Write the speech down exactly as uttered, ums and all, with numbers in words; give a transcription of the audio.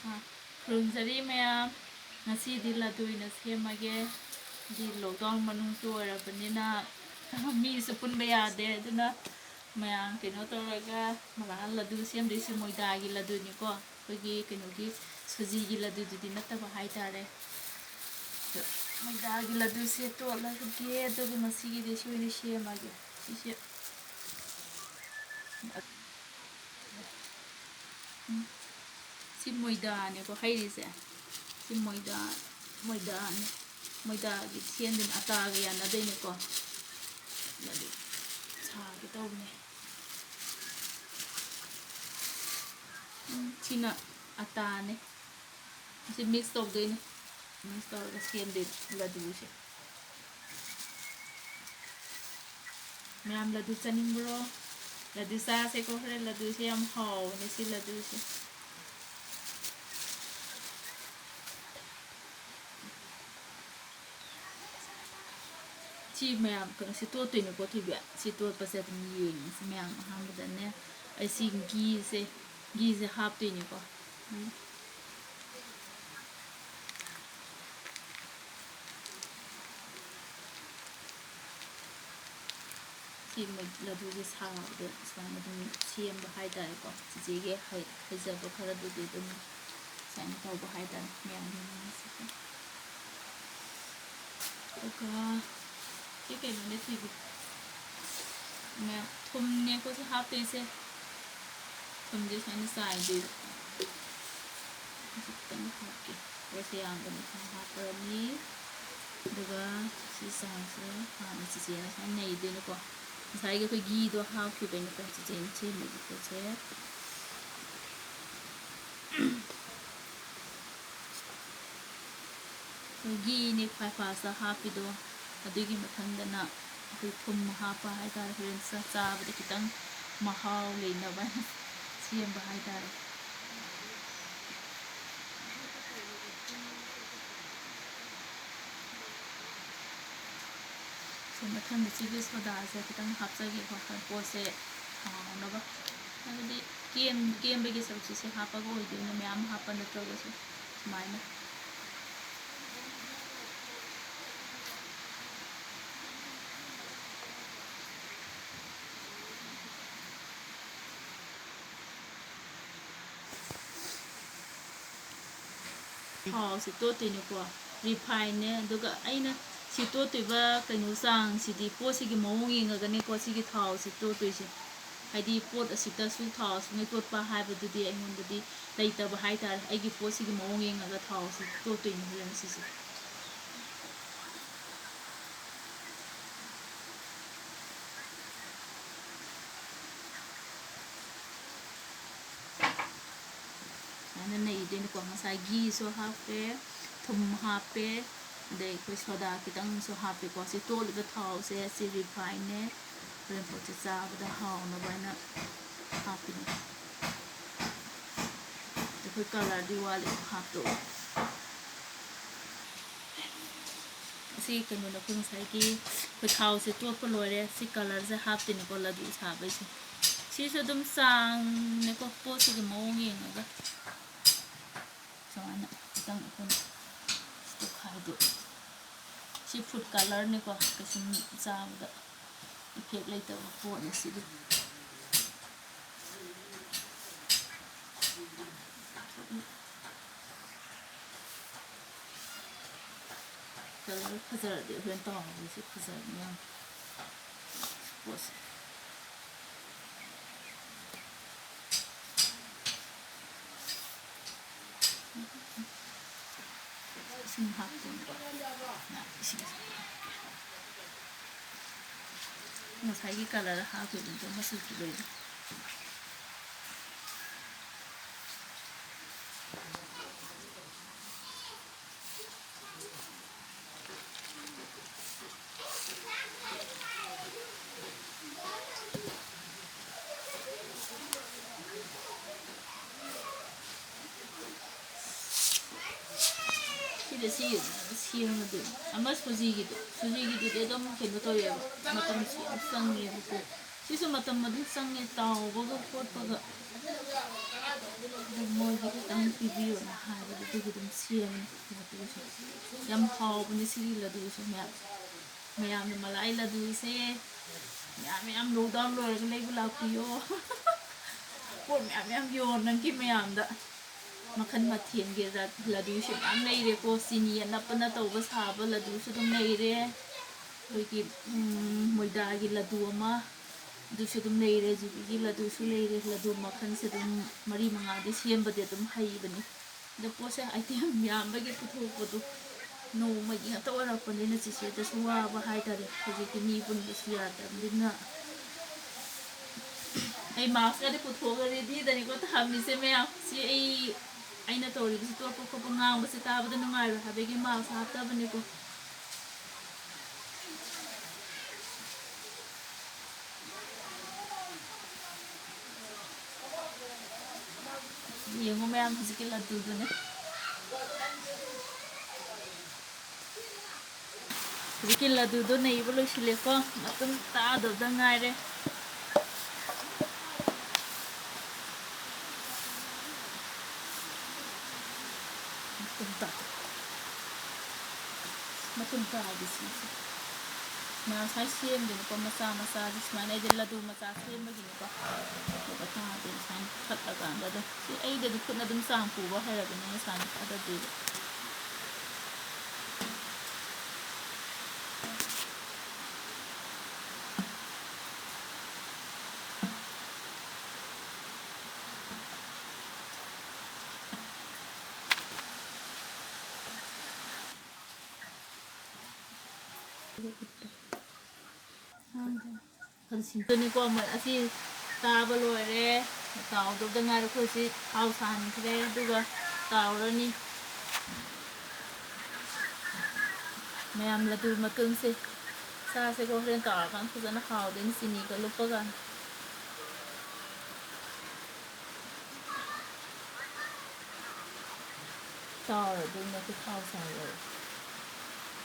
ꯑꯥ, ꯈꯨꯔꯨꯝꯖꯔꯤ ꯃꯌꯥꯝ꯫ ꯉꯁꯤꯗꯤ ꯂꯗꯨ ꯑꯣꯏꯅ ꯁꯦꯝꯃꯒꯦ꯫ ꯗꯤ lockdown ꯃꯅꯨꯡꯁꯨ ꯑꯣꯏꯔꯕꯅꯤꯅ ꯃꯤꯁꯨ ꯄꯨꯟꯕ ꯌꯥꯗꯦ꯫ ꯑꯗꯨꯅ ꯃꯌꯥꯝ ꯀꯩꯅꯣ ꯇꯧꯔꯒ ꯃꯃꯥꯅ ꯂꯗꯨ ꯁꯦꯝꯗꯣꯏꯁꯦ ꯃꯣꯏꯗꯥꯒꯤ ꯂꯗꯨꯅꯤꯀꯣ꯫ ꯑꯩꯈꯣꯏꯒꯤ ꯀꯩꯅꯣꯒꯤ ꯁꯨꯖꯤꯒꯤ ꯂꯗꯨꯗꯨꯗꯤ ꯅꯠꯇꯕ ꯍꯥꯏꯇꯥꯔꯦ꯫ ꯑꯗꯣ ꯃꯣꯏꯗꯥꯒꯤ ꯂꯗꯨꯁꯦ ꯇꯣꯠꯂꯒꯦ꯫ ꯑꯗꯨꯒ ꯉꯁꯤꯒꯤꯗꯤ ꯁꯤ ꯑꯣꯏꯅ ꯁꯦꯝꯃꯒꯦ꯫ ꯁꯤꯁꯦ ꯎꯝ꯫ ꯁꯤ ꯃꯣꯏꯗꯥꯅꯦꯀꯣ ꯍꯩꯔꯤꯁꯦ꯫ ꯁꯤ ꯃꯣꯏꯗꯥ, ꯃꯣꯏꯗꯥꯅꯦ꯫ ꯃꯣꯏꯗꯥꯒꯤ ꯁꯦꯝꯗꯣꯏꯅꯦ, ꯑꯇꯥꯒ ꯌꯥꯅꯗꯣꯏꯅꯦꯀꯣ꯫ ꯑꯗꯨ ꯁꯥꯒꯦ ꯇꯧꯕꯅꯦ꯫ ꯎꯝ, ꯁꯤꯅ ꯑꯇꯥꯅꯦ꯫ ꯁꯤ mix ꯇꯧꯗꯣꯏꯅꯦ꯫ Mix ꯇꯧꯔꯒ ꯁꯦꯝꯗꯣꯏꯅꯦ ꯂꯗꯨꯁꯦ꯫ ꯃꯌꯥꯝ ꯂꯗꯨ ꯆꯥꯅꯤꯡꯕ꯭ꯔꯣ? ꯂꯗꯨ ꯆꯥꯁꯦꯀꯣ ꯍꯣꯔꯦꯟ꯫ ꯂꯗꯨꯁꯦ ꯌꯥꯝ ꯍꯥꯎꯕꯅꯦ ꯁꯤ ꯂꯗꯨꯁꯦ꯫ ꯁꯤ ꯃꯌꯥꯝ ꯀꯩꯅꯣ ꯁꯤ ꯇꯣꯠꯇꯣꯏꯅꯤꯀꯣ ꯊꯣꯏꯕꯤ꯫ ꯁꯤ ꯇꯣꯠꯄꯁꯦ ꯑꯗꯨꯝ ꯌꯦꯡꯉꯁꯤ ꯃꯌꯥꯝ꯫ ꯑꯍꯥꯟꯕꯗꯅꯦ ꯑꯩ ꯁꯤ ꯘꯤꯁꯦ, ꯘꯤꯁꯦ ꯍꯥꯞꯇꯣꯏꯅꯤꯀꯣ꯫ ꯎꯝ꯫ ꯁꯤ ꯃꯣꯏ ꯂꯗꯨꯁꯦ ꯁꯥꯕꯗ ꯁꯨꯃꯥꯏꯅ ꯑꯗꯨꯝ ꯁꯦꯝꯕ ꯍꯥꯏꯇꯥꯔꯦꯀꯣ꯫ ꯆꯤꯆꯦꯒꯤ ꯍꯩ-, ꯍꯩꯖꯕ ꯈꯔꯗꯨꯗꯤ ꯑꯗꯨꯝ ꯁꯨꯃꯥꯏꯅ ꯇꯧꯕ ꯍꯥꯏꯇꯥꯔꯦ꯫ ꯃꯌꯥꯝ ꯌꯦꯡꯃꯤꯟꯅꯁꯤꯀꯣ꯫ ꯑꯗꯨꯒ ꯁꯤ ꯀꯩꯅꯣꯅꯦ ꯊꯣꯏꯕꯤ꯫ ꯃꯌꯥꯝ ꯊꯨꯝꯅꯦꯀꯣ ꯁꯤ ꯍꯥꯞꯇꯣꯏꯁꯦ꯫ ꯊꯨꯝꯁꯦ ꯁꯨꯃꯥꯏꯅ ꯆꯥꯏꯗꯣꯏꯕ꯫ ꯈꯤꯇꯪ ꯍꯥꯞꯀꯦ꯫ ꯄꯣꯠꯁꯦ ꯌꯥꯝꯕꯅꯤ ꯁꯨꯃꯥꯏꯅ ꯍꯥꯞꯄꯅꯤ꯫ ꯑꯗꯨꯒ ꯁꯤ ꯆꯥꯡꯁꯦ ꯍꯥꯟꯅ ꯆꯤꯆꯦꯅ ꯁꯨꯃꯥꯏꯅ ꯅꯩꯗꯣꯏꯅꯤꯀꯣ꯫ ꯉꯁꯥꯏꯒꯤ ꯑꯩꯈꯣꯏ ꯘꯤꯗꯣ ꯍꯥꯞꯈꯤꯕꯩꯅꯦꯀꯣ ꯆꯤꯆꯦꯅ ꯁꯦꯝꯃꯤꯕ ꯄꯣꯠꯁꯦ꯫ ꯘꯤꯅꯦ ꯈ꯭ꯋꯥꯏ first ꯍꯥꯞꯄꯤꯗꯣ, ꯑꯗꯨꯒꯤ ꯃꯊꯪꯗꯅ ꯑꯩꯈꯣꯏ ꯊꯨꯝ ꯍꯥꯞꯄ ꯍꯥꯏꯇꯥꯔꯦ꯫ ꯍꯣꯔꯦꯟ ꯆꯥ-, ꯆꯥꯕꯗ ꯈꯤꯇꯪ ꯃꯍꯥꯎ ꯂꯩꯅꯕ ꯍꯥꯏꯅ ꯁꯦꯝꯕ ꯍꯥꯏꯇꯥꯔꯦ꯫ ꯁꯤ ꯃꯊꯪꯗ ꯆꯤꯂꯤ ꯁꯣꯗꯥꯁꯦ ꯈꯤꯇꯪ ꯍꯥꯞꯆꯒꯦꯀꯣ, ꯄꯣꯠꯁꯦ ꯍꯥꯎꯅꯕ꯫ ꯍꯥꯏꯕꯗꯤ ꯀꯦꯝ-, ꯀꯦꯝꯕꯒꯤ ꯁꯔꯨꯛꯁꯦ ꯁꯤ ꯍꯥꯞꯄꯒ ꯑꯣꯏꯗꯣꯏꯅꯦ, ꯃꯌꯥꯝ ꯍꯥꯞꯄ ꯅꯠꯇ꯭ꯔꯒꯁꯨ ꯁꯨꯃꯥꯏꯅ꯫ ꯊꯥꯎꯁꯦ ꯇꯣꯠꯇꯣꯏꯅꯦꯀꯣ, ꯔꯤꯐꯥꯏꯟꯅꯦ꯫ ꯑꯗꯨꯒ ꯑꯩꯅ ꯁꯤ ꯇꯣꯠꯇꯣꯏꯕ ꯀꯩꯅꯣ ꯆꯥꯡꯁꯤꯗꯤ ꯄꯣꯠꯁꯤꯒꯤ ꯃꯑꯣꯡ ꯌꯦꯡꯉꯒꯅꯦꯀꯣ ꯁꯤꯒꯤ ꯊꯥꯎꯁꯦ ꯇꯣꯠꯇꯣꯏꯁꯦ꯫ ꯍꯥꯏꯗꯤ ꯄꯣꯠ ꯑꯁꯤꯗꯁꯨ ꯊꯥꯎ ꯑꯁꯨꯛꯅ ꯇꯣꯠꯄ ꯍꯥꯏꯕꯗꯨꯗꯤ ꯑꯩꯉꯣꯟꯗꯗꯤ ꯂꯩꯇꯕ ꯍꯥꯏꯇꯥꯔꯦ꯫ ꯑꯩꯒꯤ ꯄꯣꯠꯁꯤꯒꯤ ꯃꯑꯣꯡ ꯌꯦꯡꯉꯒ ꯊꯥꯎꯁꯦ ꯇꯣꯠꯇꯣꯏꯅꯦ ꯍꯣꯔꯦꯟ ꯁꯤꯁꯦ꯫ ꯁꯨꯃꯥꯏꯅ ꯅꯩꯗꯣꯏꯅꯤꯀꯣ꯫ ꯉꯁꯥꯏ ꯘꯤꯁꯨ ꯍꯥꯞꯄꯦ, ꯊꯨꯝ ꯍꯥꯞꯄꯦ, ꯑꯗꯩ ꯑꯩꯈꯣꯏ ꯁꯣꯗꯥ ꯈꯤꯇꯪꯁꯨ ꯍꯥꯞꯄꯦꯀꯣ꯫ ꯁꯤ ꯇꯣꯠꯂꯤꯕ ꯊꯥꯎꯁꯦ ꯁꯤ ꯔꯤꯐꯥꯏꯟꯅꯦ꯫ ꯍꯣꯔꯦꯟ ꯄꯣꯠꯁꯦ ꯆꯥꯕꯗ ꯍꯥꯎꯅꯕ ꯍꯥꯏꯅ ꯍꯥꯞꯄꯤꯅꯤ꯫ ꯑꯩꯈꯣꯏ ꯀꯂꯔꯗꯤ ꯋꯥꯠꯂꯤ ꯍꯥꯞꯇꯧꯕ꯫ ꯑꯁꯤ ꯀꯩꯅꯣꯗ ꯑꯩꯈꯣꯏ ꯉꯁꯥꯏꯒꯤ ꯑꯩꯈꯣꯏ ꯊꯥꯎꯁꯦ ꯇꯣꯠꯄ ꯂꯣꯏꯔꯦ꯫ ꯁꯤ ꯀꯂꯔꯁꯦ ꯍꯥꯞꯇꯣꯏꯅꯤꯀꯣ ꯂꯗꯨ ꯁꯥꯕꯩꯁꯦ꯫ ꯁꯤꯁꯨ ꯑꯗꯨꯝ ꯆꯥꯡꯅꯦꯀꯣ, ꯄꯣꯠꯁꯤꯒꯤ ꯃꯑꯣꯡ ꯌꯦꯡꯉꯒ ꯁꯨꯃꯥꯏꯅ ꯈꯤꯇꯪ ꯑꯩꯈꯣꯏꯅ ꯇꯣꯈꯥꯏꯗꯣꯛꯑꯦ꯫ ꯁꯤ ꯐꯨꯗ ꯀꯂꯔꯅꯤꯀꯣ, ꯀꯩꯁꯨꯝ ꯆꯥꯕꯗ ꯏꯐꯦꯛ ꯂꯩꯇꯕ ꯄꯣꯠꯅꯤ ꯁꯤꯗꯤ꯫ ꯀꯂꯔ ꯐꯖꯔꯗꯤ ꯍꯣꯔꯦꯟ ꯇꯥꯎꯕꯗꯁꯨ ꯐꯖꯕꯅꯤ ꯌꯥꯝ ꯄꯣꯠꯁꯦ꯫ ꯏꯁꯤꯡ ꯍꯥꯞꯇꯣꯏꯅꯦꯀꯣ꯫ ꯏꯁꯤꯡ ꯉꯁꯥꯏꯒꯤ ꯀꯂꯔ ꯍꯥꯞꯈꯤꯕꯗꯣ ꯃꯆꯨ ꯂꯣꯏꯅ꯫ ꯁꯤꯗ ꯁꯤ ꯁꯦꯝꯃꯗꯣꯏꯅꯤ꯫ ꯑꯃ ꯁꯨꯖꯤꯒꯤꯗꯣ, ꯁꯨꯖꯤꯒꯤꯗꯨꯗꯤ ꯑꯗꯨꯝ ꯀꯩꯅꯣ ꯇꯧꯋꯦꯕ, ꯃꯇꯝꯁꯨ ꯌꯥꯝ ꯆꯪꯉꯦꯕꯀꯣ꯫ ꯁꯤꯁꯨ ꯃꯇꯝ ꯑꯗꯨꯝ ꯆꯪꯉꯦ, ꯇꯥꯎꯕꯒ ꯈꯣꯠꯄꯒ꯫ ꯑꯗꯨ ꯃꯣꯏꯒꯤ ꯈꯤꯇꯪ ꯄꯤꯕꯤꯌꯣꯅ ꯍꯥꯏꯕꯗ ꯑꯗꯨꯒꯤ ꯑꯗꯨꯝ ꯁꯦꯝꯃꯦ꯫ ꯂꯗꯨꯁꯦ ꯌꯥꯝ ꯍꯥꯎꯕꯅꯦ ꯁꯤꯒꯤ ꯂꯗꯨꯁꯦ ꯃꯌꯥꯝ꯫ ꯃꯌꯥꯝꯅ ꯃꯂꯥꯏ ꯂꯗꯨꯁꯦ ꯃꯌꯥꯝ ꯃꯌꯥꯝ lockdown ꯂꯣꯏꯔꯒ ꯂꯩꯕ ꯂꯥꯛꯄꯤꯌꯣ꯫ ꯄꯣꯠ ꯃꯌꯥꯝ ꯃꯌꯥꯝ ꯌꯣꯟꯅꯈꯤ ꯃꯌꯥꯝꯗ꯫ ꯃꯈꯜ ꯃꯊꯦꯜꯒꯤ ꯂ-, ꯂꯗꯨꯁꯨ ꯃꯌꯥꯝ ꯂꯩꯔꯦꯀꯣ꯫ ꯆꯤꯅꯤ ꯑꯅꯞꯄꯅ ꯇꯧꯕ ꯁꯥꯕ ꯂꯗꯨꯁꯨ ꯑꯗꯨꯝ ꯂꯩꯔꯦ꯫ ꯑꯩꯈꯣꯏꯒꯤ, ꯎꯝ, ꯃꯣꯏꯗꯥꯒꯤ ꯂꯗꯨ ꯑꯃ, ꯑꯗꯨꯁꯨ ꯑꯗꯨꯝ ꯂꯩꯔꯦ꯫ ꯖꯤꯕꯤꯒꯤ ꯂꯗꯨꯁꯨ ꯂꯩꯔꯦ꯫ ꯂꯗꯨ ꯃꯈꯜꯁꯦ ꯑꯗꯨꯝ ꯃꯔꯤ ꯃꯉꯥꯗꯤ ꯁꯦꯝꯕꯗꯤ ꯑꯗꯨꯝ ꯍꯩꯕꯅꯤ꯫ ꯑꯗꯣ ꯄꯣꯠꯁꯦ item ꯌꯥꯝꯕꯒꯤ ꯄꯨꯊꯣꯛꯄꯗꯣ ꯅꯣꯡꯃꯒꯤ ꯉꯥꯛꯇ ꯑꯣꯏꯔꯛꯄꯅꯤꯅ ꯆꯤꯆꯦꯗꯁꯨ ꯋꯥꯕ ꯍꯥꯏꯇꯥꯔꯦ꯫ ꯍꯧꯖꯤꯛꯇꯤ ꯃꯤ ꯄꯨꯟꯕꯁꯨ ꯌꯥꯗꯕꯅꯤꯅ꯫ ꯑꯩ mask ꯀꯗꯤ ꯄꯨꯊꯣꯛꯑꯒ ready ꯗꯅꯤꯀꯣ ꯊꯝꯃꯤꯁꯦ ꯃꯌꯥꯝ꯫ ꯁꯤ ꯑꯩ, ꯑꯩꯅ ꯇꯧꯔꯤꯕꯁꯤ ꯇꯣꯛꯄ ꯈꯣꯠꯄ ꯉꯥꯡꯕꯁꯦ ꯇꯥꯕꯗ ꯅꯨꯡꯉꯥꯏꯔꯣꯏ ꯍꯥꯏꯕꯒꯤ mask ꯍꯥꯞꯇꯕꯅꯤꯀꯣ꯫ ꯌꯦꯡꯉꯨ ꯃꯌꯥꯝ, ꯍꯧꯖꯤꯛꯀꯤ ꯂꯗꯨꯗꯨꯅꯦ꯫ ꯍꯧꯖꯤꯛꯀꯤ ꯂꯗꯨꯗꯣ ꯅꯩꯕ ꯂꯣꯏꯁꯤꯜꯂꯦꯀꯣ, ꯃꯇꯨꯝ ꯇꯥꯗꯧꯗ ꯉꯥꯏꯔꯦ꯫ ꯃꯇꯨꯝ ꯇꯥ-, ꯃꯇꯨꯝ ꯇꯥꯕꯁꯤꯁꯨ ꯉꯁꯥꯏ ꯁꯦꯝꯗꯣꯏꯅꯤꯀꯣ, ꯃꯆꯥ ꯃꯆꯥꯁꯦ ꯁꯨꯃꯥꯏꯅ꯫ ꯑꯩꯗꯤ ꯂꯗꯨ ꯃꯆꯥ ꯁꯦꯝꯕꯒꯤꯅꯤꯀꯣ꯫ ꯑꯗꯨꯒ ꯇꯥꯗꯣꯏꯅꯤ ꯁꯨꯃꯥꯏꯅ ꯊꯠꯂꯀꯥꯟꯗ ꯑꯗꯨꯝ꯫ ꯁꯤ ꯑꯩꯗꯤ ꯑꯗꯨꯝ ꯈꯨꯠꯅ ꯑꯗꯨꯝ ꯆꯥꯝ ꯄꯨꯕ ꯍꯩꯔꯕꯅꯤꯅ ꯁꯨꯃꯥꯏꯅ ꯊꯥꯗꯗꯣꯏꯕ꯫ ꯑꯗꯨꯅꯤꯀꯣ, ꯃꯣꯏ ꯑꯁꯤ ꯇꯥꯕ ꯂꯣꯏꯔꯦ꯫ ꯇꯥꯎꯗꯧꯗ ꯉꯥꯏꯔꯦ꯫ ꯑꯩꯈꯣꯏ ꯁꯤ ꯊꯥꯎ ꯁꯥꯍꯟꯈ꯭ꯔꯦ, ꯑꯗꯨꯒ ꯇꯥꯎꯔꯅꯤ꯫ ꯃꯌꯥꯝ ꯂꯗꯨ ꯃꯇꯨꯝꯁꯦ ꯆꯥꯁꯦꯀꯣ, ꯍꯣꯔꯦꯟ ꯇꯥꯎꯔꯀꯥꯟꯗ ꯐꯖꯅ ꯍꯥꯎꯗꯣꯏꯅꯤ ꯆꯤꯅꯤꯒ ꯂꯨꯞꯄꯒ꯫ ꯇꯥꯎꯔꯗꯣꯏꯅꯦ ꯑꯩꯈꯣꯏ ꯊꯥꯎ ꯁꯥꯍꯜꯂꯒ꯫